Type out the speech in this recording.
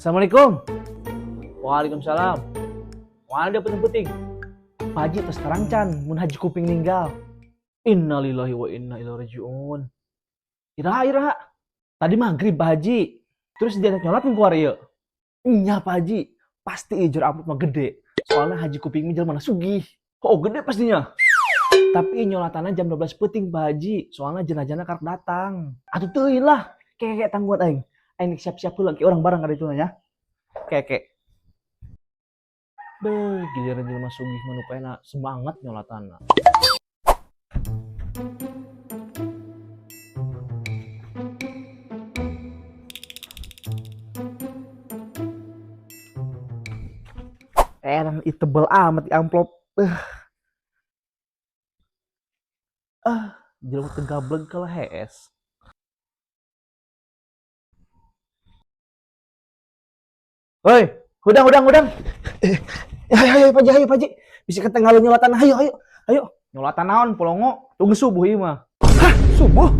Assalamualaikum. Waalaikumsalam. Wah, ada penting-penting. Pak Haji tos terang can mun Haji Kuping ninggal. Innalillahi wa inna ilaihi rajiun. Iraha, iraha. Tadi maghrib, Pak Haji. Terus dia nyolat keluar ieu. Nya, Pak Haji. Pasti ijur amplop mah gede. Soalnya Haji Kuping mah jelema sugih. Oh, gede pastinya. Tapi nyolatannya jam 12 peuting, Pak Haji. Soalnya jenazahnya karek datang. Atuh teuing lah. Kayak tangguhan aing. Aing siap-siap heula ke urang bareng ka ditu nya. Keke. Beuh, giliran jelema sugih mah nu paena semangat nyolatanna. Erang ih, tebel amat di amplop. Ah, jelema teu gableg kalah hees. Hoi, hudang, hudang, hudang. Eh, ayo, ayo, Pak Haji, ayo, Pak Haji. Bisa ketinggalan nyolatan, ayo, ayo, ayo. Nyolatan naon, polongo? Tunggu subuh ieu mah. Hah, subuh?